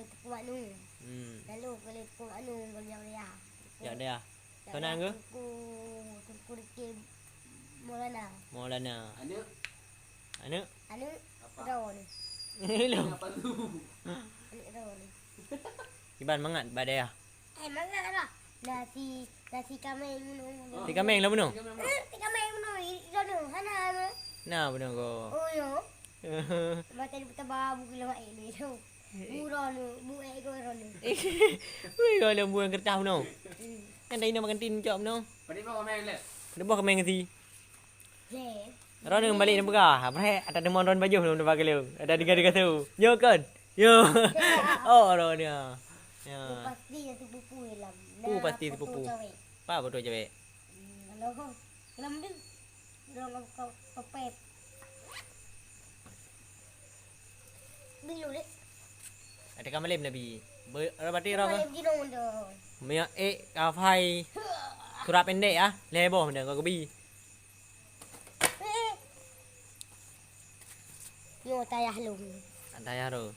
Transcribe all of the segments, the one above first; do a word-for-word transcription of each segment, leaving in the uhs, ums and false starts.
Teungku Maknu. Hmm. Lalu kali Teungku Maknu kali jak dayah. Jak dayah. Keunan ke? Teungku, Teungku Riki Maulana. Maulana. Aneuk? Aneuk? Aneuk Ron. Hello. Aneuk Ron. Kiban mangat bak dayah. Eh, mangat lah. Nasi, nasi kameng bunoe. Si kameng lah bunoe? Eh, si kameng bunoe, i-, i-, bunoe. Hana, hana. Na bunoe ko. Oh, yo. Mata di peta babu kilo ai ni tu. Buron tu, bu eh ko ron tu. Wih, kalau buang kertas bunoe. Hmm. Kan tadi nak makan tin cok bunoe. Pada bawa kameng le. Pada bawa kameng si. Droeneuh balek neupeugah, "Brek, ata deungon droeneuh bajoh lom teubak keu lôn. Ata tiga tiga tu." Nyoe kon? Yo. Oh, droeneuh. Ya. Pasti ya teupupui lam. Ku pasti teupupui. Pa beutôi cewek? Hmm, kalau lam tu, lam kau, kau pep. Bilu deh. Ada kamalem Nabi. Berarti orang. Kamalem jinong tu. Minyak eh kafai. Surat pendek ah, leboh dah kau kebi. Nyoe tayah lôn. Tayah tu.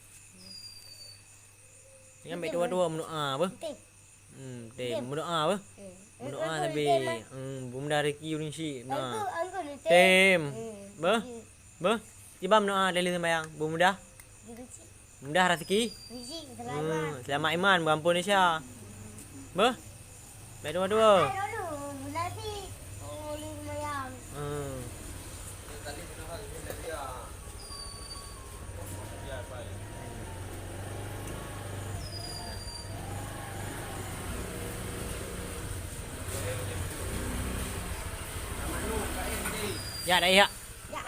Ni ambil dua-dua meudoa apa? Betul. Hmm, betul. Meudoa apa? Hmm. Meudoa sambil. Hmm, bunda rezeki ulun syik. Nah. Tem. Beh? Beh? Tiba meudoa dalam sembahyang. Bunda. Rezeki. Mudah rezeki. Rezeki, selamat. Hmm, selamat iman, berampun Isya. Beh? Baik dua-dua. Hai, dulu, munasib. Oh, ni lumayan. Hmm. Ya, dah ya. Ya.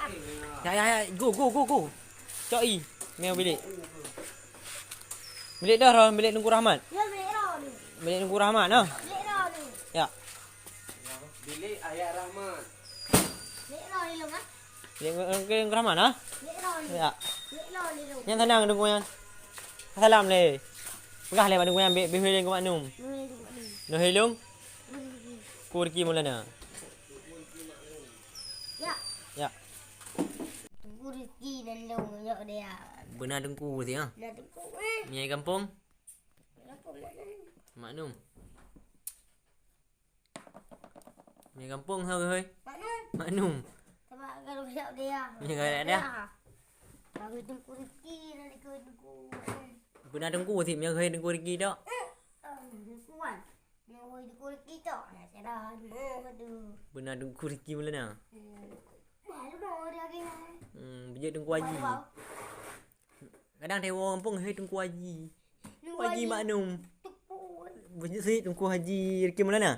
Ya, ya, ya. Go, go, go, go. Cok i, meubilék. Bilék dah roh, bilék Teungku Rahmat. Ya, bilék roh ni. Bilék Teungku Rahmat, noh. Bilék roh ni. Ya. Bilék Ayah Rahmat. Bilék roh ni, Long, ah. Bilék Teungku Rahmat, noh. Bilék roh ni. Ya. Bilék roh ni, Long. Nyang tenang, Teungku, nyang. Salam le. Peugah le bak Teungku nyang bèk, bèk Teungku Maknum. Bèk Teungku Maknum. Noh, Long. Teungku Riki Maulana. Ya. Ya. Teungku Riki dan Long yok dia. Beuna Teungku si, ha? Beuna Teungku, eh. Meunyoe gampông? Gampông, Maknum. Maknum. Meunyoe gampông, ha, hei? Maknum. Maknum. Sabab kalau yok dia. Meunyoe gak ada. Baru Teungku Riki dan Teungku. Beuna Teungku si, meunyoe hei Teungku Riki tok. Eh, eh, Teungku Wan. Nyoe di kulit kita, nah, cara, aduh. Beuna Teungku Riki Maulana. Hmm. Malu dah orang lagi, nah. Hmm, bejek Teungku Haji. Malu, bau. Kadang teuka gampông, "Hei, Teungku Haji." Teungku Haji Maknum. Teungku. Bejek si Teungku Haji Riki Maulana.